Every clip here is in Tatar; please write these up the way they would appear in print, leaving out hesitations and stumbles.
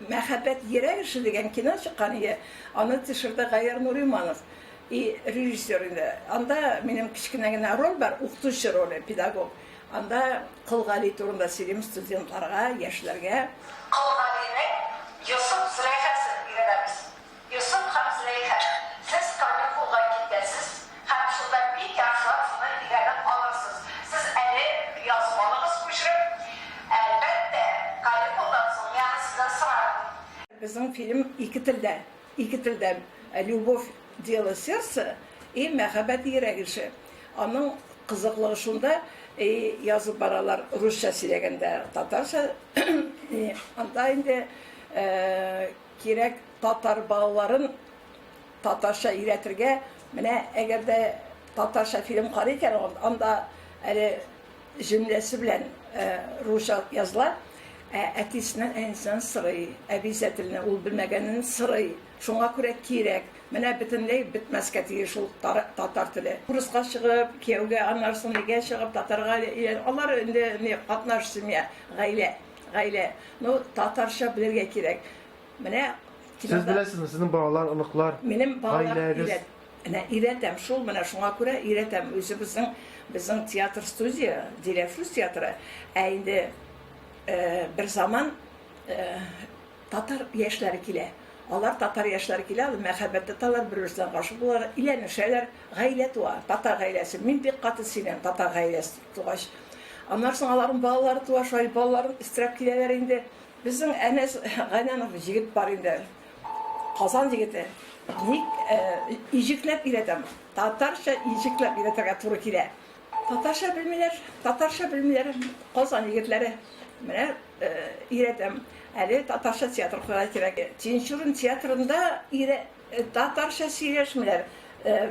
Мәхәббәт йөрәк эше дигән кино чыккан иде. Аны төшерде Гаяр Нуриманов. И режиссер инде. Анда минем кечкенә генә роль бар, укытучы роле, педагог. Анда Кол Гали турында сөйлим студентларга, яшьләргә. Кол Галинең Йосыф Зөләйхасын өйрәнәбез. Йосыф һәм Зөләйха, сез каникулга китәсез һәм шунда бик яхшылап шуны өйрәнеп алырсыз. Сез әле язып алыгыз күчереп. Әлбәттә, каникулдан соң мин аны сездән сорармын. Безнең фильм ике телдә, ике телдә, Любовь, дело сердца и Мәхәббәт йөрәк эше. Аның кызыклыгы шунда, и язып баралар русча сөйләгәндә татарча, анда инде кирәк татар балаларын татарча өйрәтергә. Менә әгәр дә татарча фильм карый икән, анда әле җөмләсе белән русча языла, ә әтисеннән, әнисеннән сорый, обязательно ул белмәгәнен сорый. Шуңа күрә кирәк. Менә бөтенләй бетмәскә тиеш ул татар теле. Урыска чыгып, кияүгә, аннары соң нигә чыгып, татарга өйлән. Алар инде не катнаш семья, гаилә, гаилә. Ну, татарча белергә кирәк. Менә Сез беләсезме, сезнең балалар, оныклар, Минем балалар гаиләгез? өйрәт, менә өйрәтәм шул, менә шуңа күрә өйрәтәм. Үзебезнең безнең театр студия, Диләфрүз театры. Ә инде бер заман татар яшьләре килә. Алар татар яшьләре килә, алар мәхәббәт тоталар, бер-берсенә гашыйк булалар, өйләнешәләр, гаилә туа, татар гаиләсе. Мин бик каты сөенәм татар гаиләсе тугач. Аннан соң аларның балалары туа, шулай балаларын өстерәп киләләр инде. Безнең Әнәс Гайнанов җегет бар инде. Казан җегете. Ник иҗекләп өйрәтәм. Татарча иҗекләп өйрәтергә туры килә. Татарча белмиләр, татарча белмиләр Казан егетләре. Менә өйрәтәм. Әле татарча театр куярга кирәк. Тинчурин театрында татарча сөйләшмиләр.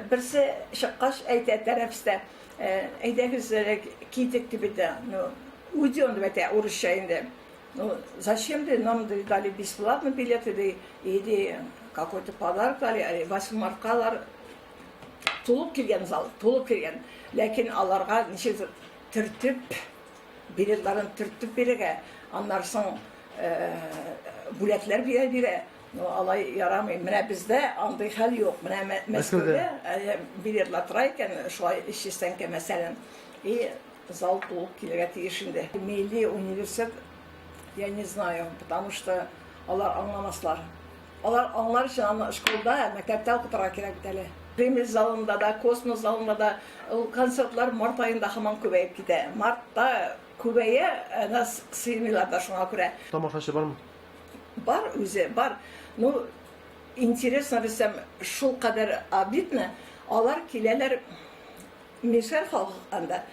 Берсе чыккач әйтә тәнәфестә, әйдәгез китик дип әйтә. Ну, уйдем дип әйтә урысча инде. Ну, зачем ди, нам ди, дали бесплатно билеты ди, и ди, какой-то подарок дали, 8 мартка алар тулып килгән зал, тулып килгән. Ләкин аларга ничек төртеп, билетларын төртеп бирергә, аннан соң бүләкләр бирә бирә. Ну, алай ярамый. Менә бездә андый хәл юк. Менә Мәскәүдә билетлар тора икән, шулай 300 тәңкә мәсәлән. И зал тулып килергә тиеш инде. Милли университет, я не знаю, потому что алар аңламаслар. Алар аңлар өчен аны школда, мәктәптә укытырга кирәк бит әле. Кремль залында да, космос залында да ул концертлар март аенда һаман күбәеп китә. Мартта күбәя, әнә сыймыйлар да шуңа күрә. Тамашачы бармы? Бар үзе, бар. Ну, интересно, Рөстәм, шулкадәр обидно, алар киләләр Мишәр халкы анда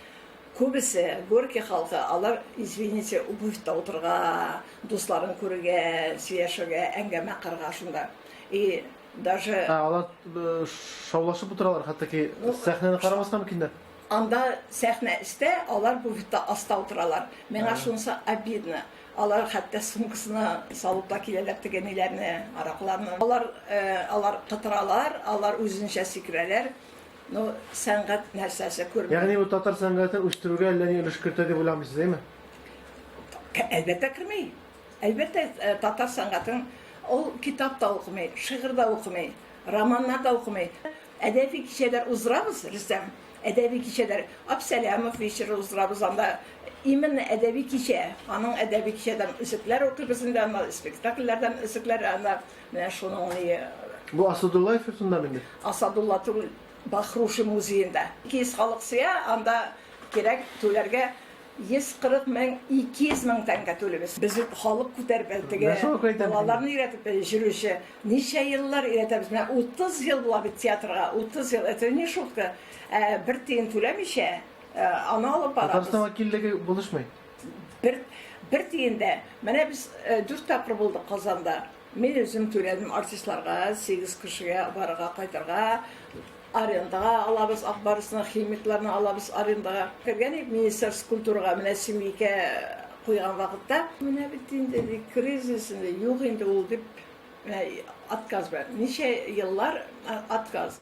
күбесе, Горький халкы, алар, извините, буфетта утырырга, дусларын күрергә, сөйләшергә, әңгәмә кырырга шунда. И даже Ә, алар шаулашып утыралар, хәтта ки сәхнәне карамаска мөмкиннәр. Анда сәхнә өстә, алар буфетта аста утыралар. Миңа шунысы обидно. Алар хәтта сумкасына салып та киләләр теге ниләрне, аракыларны. Алар, алар кытыралар, алар үзенчә сикерәләр. Ну, сәнгать нәрсәсе күрмим. Ягъни бу татар сәнгатен үстерүгә әллә ни өлеш кертә дип уйламыйсыз, әйме? Әлбәттә керми. Әлбәттә, э, татар сәнгатен ул китап та укымый, шигырь дә укымый, романнар да укымый. Әдәби кичәләр уздырабыз, Рөстәм. Әдәби кичәләр. Абсәләмов вечеры уздырабыз анда. Именно әдәби кичә. Аның әдәби кичәдән өзекләр укыйбыз инде, анда спектакльләрдән өзекләр, анда Менә шуның ни. Бу Асадуллаев йортындамы инде? Асадулла түгел, Бахруши музеенда. 200 халык сыя, анда кирәк түләргә 140 мең, 200 мең тәңкә түлибез. Без бит халык күтәреп әле теге балаларны өйрәтеп йөрүче. Ничә еллар өйрәтәбез. Менә 30 ел була бит театрга, 30 ел. Это не шутка. Ә бер тиен түләмичә, аны алып барабыз. Татарстан вәкиллеге булышмый. Бер, бер тиен дә. Менә без дүрт тапкыр булдык Казанда. Мин үзем түләдем артистларга, 8 кешегә барырга, кайтырга. Арендага алабыз Ак Барсны, Химикларны алабыз арендага. Кергән идек Министерство культурага, менә Сөембикә куйган вакытта. Менә бит инде, ди, кризис инде, юк инде ул, дип, менә отказ белән. Ничә еллар отказ.